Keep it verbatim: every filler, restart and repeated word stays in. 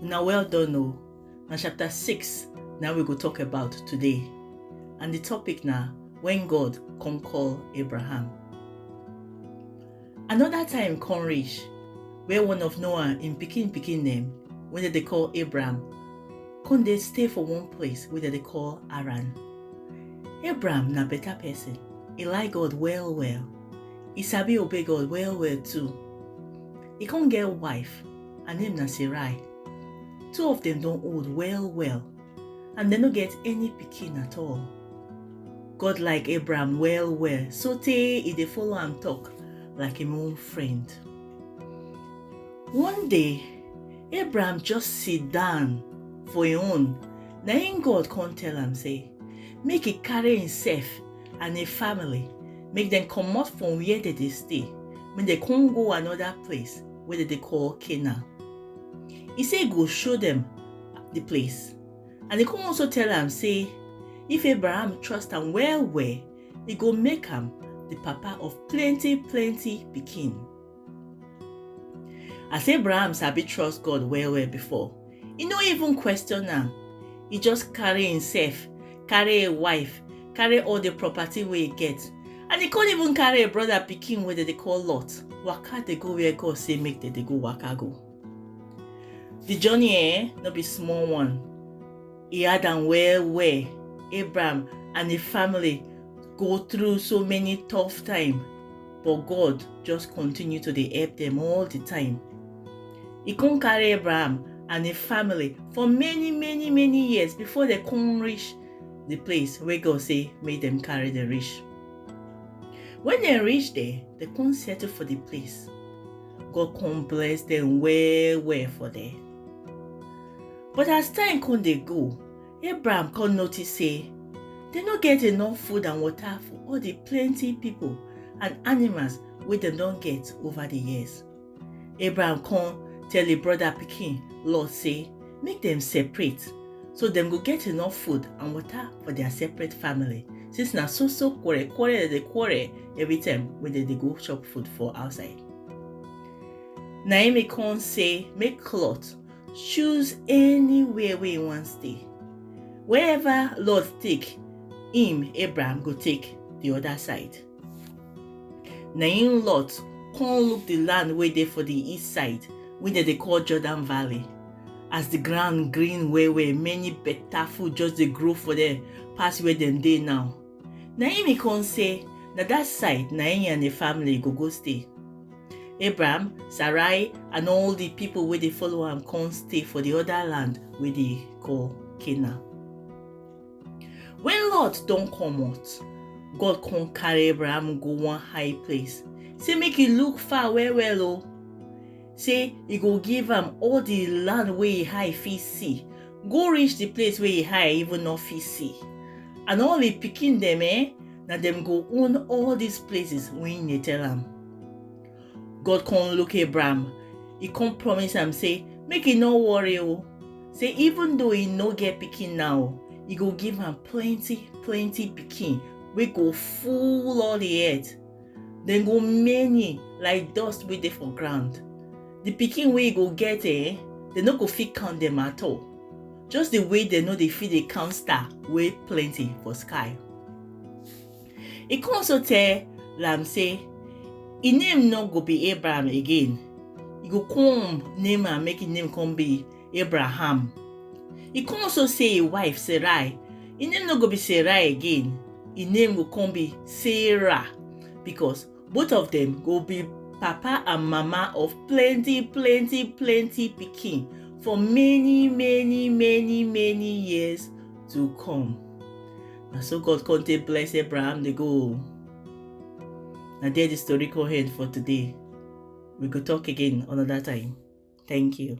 Una well done o. Na chapter six na we go talk about today. And the topic na when God come call Abraham. Another time come reach where one of Noah im pikin pikin dem wey dem dey call Abraham come dey stay for one place wey dem dey call Haran. Abraham na better person. He like God well well. He sabi obey God well well too. He come get wife. Her name na Sarai. Two of them don old well well and dem no get any pikin at all. God like Abraham well well sotey e dey follow am talk like im own friend. One day, Abraham just sit down for im own. Na im God come tell am say make e carry himself and im family, make dem comot from where dem dey stay, make dem come go another place wey dem dey call Canaan. He say e go show dem the place. And he come also tell am say if Abraham trust am well well, e go make am the papa of plenty plenty pikin. As Abraham sabi trust God well well before, e no even question am. E just carry himself, carry a wife, carry all the property wey e get, and e come even carry a brother pikin wey dem dey call Lot waka dey go where God say make dem dey go waka go. The journey eh, no be small one. E hard am well well. Abraham and im family go through so many tough time, but God just continue to dey help dem all the time. E come carry Abraham and im family for many many many years before dem come reach the place wey God say make dem carry dem reach. When dem reach there, dem come settle for the place. God come bless dem well well for there. But as time come dey go, Abraham come notice say dem no get enough food and water for all the plenty people and animals wey dem don get over the years. Abraham come tell im brother pikin Lot say make dem separate so dem go get enough food and water for their separate family, since na so so quarrel quarrel dem dey quarrel every time wey dem dey go chop food for outside. Naomi come say make Lot choose anywhere wey e wan stay. Wherever Lot take, im, Abraham, go take the other side. Na im Lot come look the land wey dey for the east side, wey dem dey call Jordan Valley. As the ground green well well, many better food just dey grow for there pass where dem dey now. Na im e come say na that side na im and im family go go stay. Abraham, Sarai, and all the people wey dey follow am come stay for the other land wey dey call Canaan. When Lot don comot, God come carry Abraham go one high place, say make e look far well well o. Say e go give am all the land wey e eye fit see, go reach the place wey e eye even no fit see. And all im pikin dem eh, na dem go own all these places wey im dey tell am. God come look Abraham, e come promise am say make e no worry o. Say even though e no get pikin now, e go give am plenty plenty pikin wey go full all the earth. Dem go many like dust wey dey for ground. The pikin wey e go get eh, dem no go fit count dem at all. Just the way dem no dey fit dey count star wey plenty for sky. E come also tell am say im name no go be Abraham again. E go come name am, make im name come be Abraham. E come also say im wife Sarai, im name no go be Sarai again. Im name go come be Sarah, because both of dem go be papa and mama of plenty plenty plenty pikin for many many many many years to come. Na so God come take bless Abraham dey go. Na there the story come end for today. We go talk again another time. Thank you.